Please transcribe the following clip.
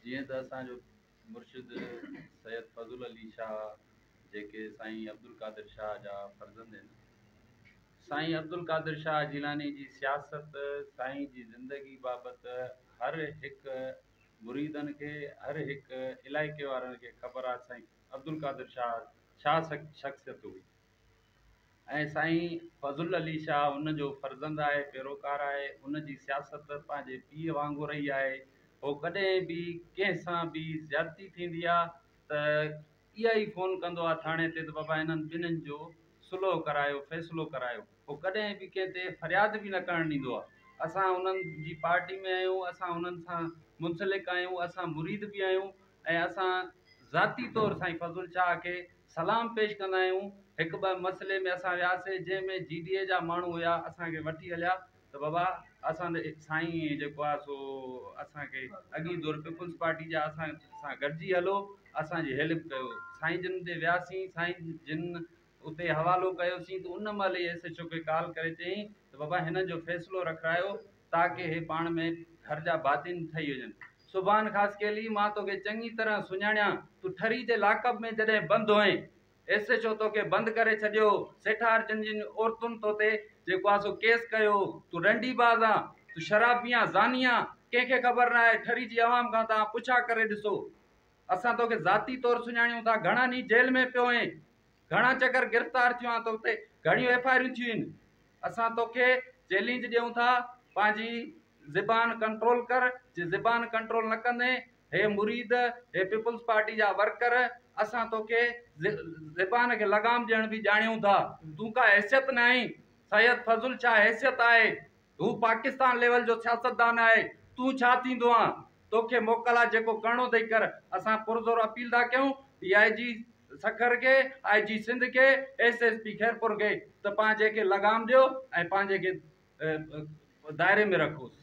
جيئن ته اسان جو مرشد سيد فضل علي شاهه جيڪي سائين عبدالقادر شاهه جا فرزند آهن. سائين عبدالقادر شاهه جيلاني جي سياست، سائين جي زندگي بابت هر هڪ مريدن کي، هر هڪ علائقي وارن کي خبر آهي سائين عبدالقادر شاهه ڇا شخصيت هئي. ۽ سائين فضل علي شاهه ان جو فرزند آهي، پيروڪار آهي، ان جي سياست پنهنجي پيء وانگر رهي آهي، هو ڪڏهن به ڪنهن سان به زيادتي ٿيندي آ ته اها ئي فون ڪندو آ ٿاڻي تي ته بابا انهن ٻنهين جو صلح ڪرايو، فيصلو ڪرايو، هو ڪڏهن به ڪنهن تي فرياد به نه ڪرڻ ڏيندو آ، اسان انهن جي پارٽي ۾ آهيون، اسان انهن سان منسلڪ آهيون، اسان مريد به آهيون ۽ اسان ذاتي طور سائين فضل شاهه کي سلام پيش ڪندا آهيون. هڪ ٻه مسئلي ۾ اسان وياسي جنهن ۾ جي ڊي اي جا ماڻهو هيا اسان کي وٺي هليا ته بابا اسان سائين جيڪو آهي سو اسان کي اڳي دور پيپلز پارٽي جا اسان سان گڏجي هلو اسان جي هيلپ ڪيو سائين جن تي وياسين سائين جن اتي حوالو ڪيوسين ته ان مهل ئي ايس ايڇ او کي ڪال ڪري چيائين ته بابا هنن جو فيصلو رکرايو تاڪه هي پاڻ ۾ گهر جا ڀاتين ٺهي وڃن. سبحان خاصخيلي مان توکي چڱي طرح سڃاڻيان، تون ٺري جي لاڪ اپ ۾ جڏهن بند هئين، ايس ايڇ او توکي بند ڪري ڇڏيو هو، سيٺار جن جن عورتن توتي جيڪو آ سو ڪيس ڪيو هو، تون رنڊي باز آن، تون شرابي آن، زاني آن، ڪنهن کي خبر ناهي، ٺري جي عوام کان توهان پڇا ڪري ڏسو، اسان توکي ذاتي طور سڃاڻيون ٿا، گهڻا ڏينهن جيل ۾ پيو هئين، گهڻا چڪر گرفتار ٿيو آن، توتي گهڻيون ايف I آريون ٿيون آهن، اسان توکي چئلينج ڏيون ٿا پنهنجي زبان ڪنٽرول ڪر جي زبان ڪنٽرول نه ڪندين هي مريد هي پيپلز پارٽي جا ورڪر اسان توکي زبان کي لغام ڏيڻ به ڄاڻيون ٿا تون ڪا حيثيت نه آهين سيد فضل ڇا حيثيت آهي هو پاڪستان ليول جو سياستدان آهي تون ڇا ٿيندو آن توکي موڪل آ جيڪو ڪرڻو اٿئي ڪر اسان پرزور اپيل ٿا ڪيون ڊي I جي سکر کي آء جي سنڌ کي ايس ايس پي خيرپور کي ته پنهنجي کي لغام ڏيو ۽ پنهنجي کي دائري ۾ رکوس.